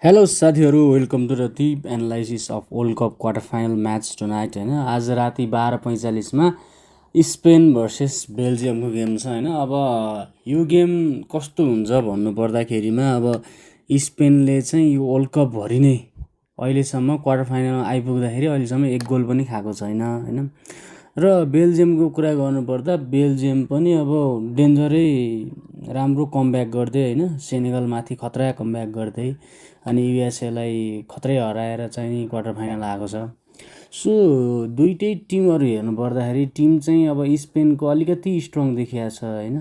Hello साथीहरू, welcome to the deep analysis of world cup quarter final match tonight. होइन, आज राति 12:45 Spain versus बेल्जियमको game छ। होइन, अब यो गेम कस्तो हुन्छ भन्नुपर्दाखेरिमा अब स्पेनले चाहिँ यो वर्ल्ड कपभरि नै अहिलेसम्म क्वार्टर फाइनलमा आइपुग्दाखेरि अहिलेसम्म एक गोल पनि खाएको छैन। होइन, र बेल्जियमको कुरा गर्नुपर्दा बेल्जियम पनि अब डेन्जरै राम्रो कमब्याक गर्दै, होइन, सेनेगलमाथि खतरा कमब्याक गर्दै अनि युएसएलाई खत्रै हराएर चाहिँ क्वार्टर फाइनल आएको छ। सो दुइटै टिमहरू हेर्नु पर्दाखेरि टिम चाहिँ अब स्पेनको अलिकति स्ट्रङ देखिया छ। होइन,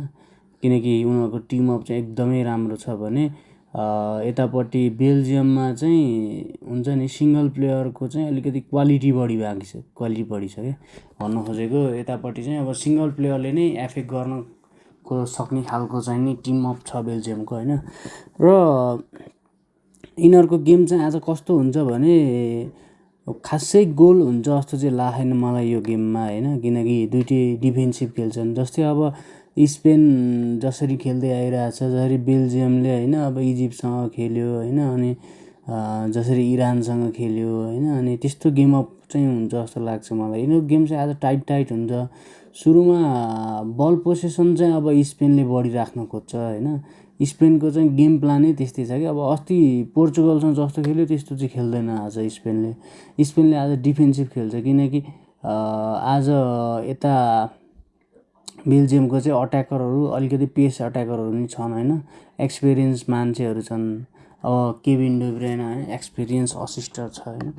किनकि उनीहरूको टिमअप चाहिँ एकदमै राम्रो छ भने यतापट्टि बेल्जियममा चाहिँ हुन्छ नि सिङ्गल प्लेयरको चाहिँ अलिकति क्वालिटी बढी छ क्या भन्नु खोजेको। यतापट्टि चाहिँ अब सिङ्गल प्लेयरले नै एफेक्ट गर्नको सक्ने खालको चाहिँ नि टिमअप छ बेल्जियमको। होइन, र यिनीहरूको गेम चाहिँ आज कस्तो हुन्छ भने खासै गोल हुन्छ जस्तो चाहिँ लागेन मलाई यो गेममा। होइन, किनकि दुइटै डिफेन्सिभ खेल्छन्। जस्तै अब स्पेन जसरी खेल्दै आइरहेछ, जसरी बेल्जियमले होइन अब इजिप्टसँग खेल्यो, होइन, अनि जसरी इरानसँग खेल्यो, होइन, अनि त्यस्तो गेमअप चाहिँ हुन्छ जस्तो लाग्छ मलाई। यिनीहरूको गेम चाहिँ आज टाइट हुन्छ। सुरुमा बल पोसेसन चाहिँ अब स्पेनले बढी राख्न खोज्छ। होइन, स्पेनको चाहिँ गेम प्लानै त्यस्तै छ कि अब अस्ति पोर्चुगलसँग जस्तो खेल्यो त्यस्तो चाहिँ खेल्दैन आज स्पेनले आज डिफेन्सिभ खेल्छ। किनकि आज यता बेल्जियमको चाहिँ अट्याकरहरू अलिकति पेस अट्याकरहरू पनि छन्। होइन, एक्सपिरियन्स मान्छेहरू छन्। अब केभिन डी ब्रुयने एक्सपिरियन्स असिस्टर छ। होइन,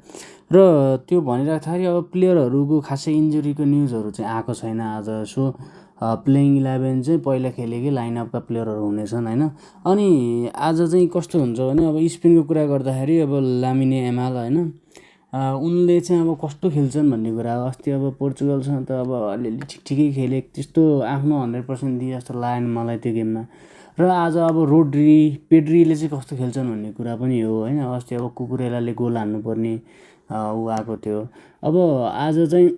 र त्यो भनिराख्दाखेरि अब प्लेयरहरूको खासै इन्जुरीको न्युजहरू चाहिँ आएको छैन आज। सो प्लेइङ 11 चाहिँ पहिला खेलेकै लाइनअपका प्लेयरहरू हुनेछन्। होइन, अनि आज चाहिँ कस्तो हुन्छ भने अब स्पेनको कुरा गर्दाखेरि अब लामिन यामाल, होइन, उनले चाहिँ अब कस्तो खेल्छन् भन्ने कुरा हो। अस्ति अब पोर्चुगलसँग त अब अलिअलि ठिकै खेले, त्यस्तो आफ्नो 100% दिए जस्तो लागेन मलाई त्यो गेममा। र आज अब पेड्रीले चाहिँ कस्तो खेल्छन् भन्ने कुरा पनि हो। होइन, अस्ति अब कुकुरेलाले गोल हान्नुपर्ने ऊ आएको थियो। अब आज चाहिँ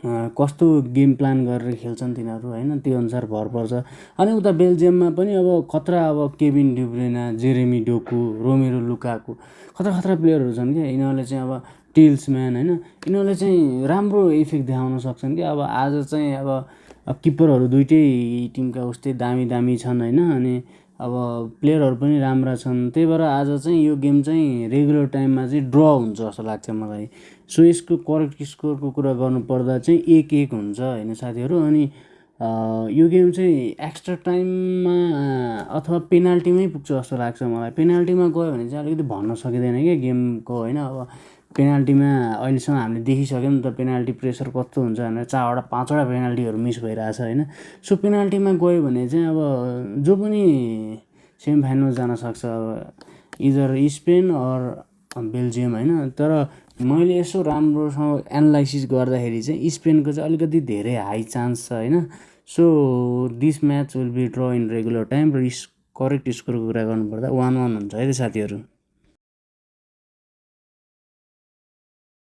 कस्तो गेम प्लान गरेर खेल्छन् तिनीहरू, होइन, त्यो अनुसार भर पर्छ। अनि उता बेल्जियममा पनि अब खतरा अब Kevin de Bruyne, Jeremy Doku, Romero Lukaku खतरा प्लेयरहरू छन् क्या। यिनीहरूले चाहिँ अब टिल्सम्यान, होइन, यिनीहरूले चाहिँ राम्रो इफेक्ट देखाउन सक्छन् कि। अब आज चाहिँ अब किपरहरू दुइटै टिमका उस्तै दामी छन्। होइन, अनि अब प्लेयरहरू पनि राम्रा छन्। त्यही भएर आज चाहिँ यो गेम चाहिँ रेगुलर टाइममा चाहिँ ड्र हुन्छ जस्तो लाग्छ मलाई। सो यसको करेक्ट स्कोरको कुरा गर्नुपर्दा चाहिँ 1-1 हुन्छ। होइन साथीहरू, अनि यो गेम चाहिँ एक्स्ट्रा टाइममा अथवा पेनाल्टीमै पुग्छ जस्तो लाग्छ मलाई। पेनाल्टीमा गयो भने चाहिँ अलिकति भन्न सकिँदैन क्या गेमको। होइन, अब पेनाल्टीमा अहिलेसम्म हामीले देखिसक्यौँ नि त पेनाल्टी प्रेसर कस्तो हुन्छ भनेर। 4-5वटा पेनाल्टीहरू मिस भइरहेछ। होइन, सो पेनाल्टीमा गयो भने चाहिँ अब जो पनि सेमी फाइनलमा जान सक्छ, इदर स्पेन अर बेल्जियम। होइन, तर मैले यसो राम्रोसँग एनालाइसिस गर्दाखेरि चाहिँ स्पेनको चाहिँ अलिकति धेरै हाई चान्स छ। होइन, so this match will be draw in regular time. र करेक्ट स्कोरको कुरा गर्नुपर्दा 1-1 हुन्छ है त साथीहरू।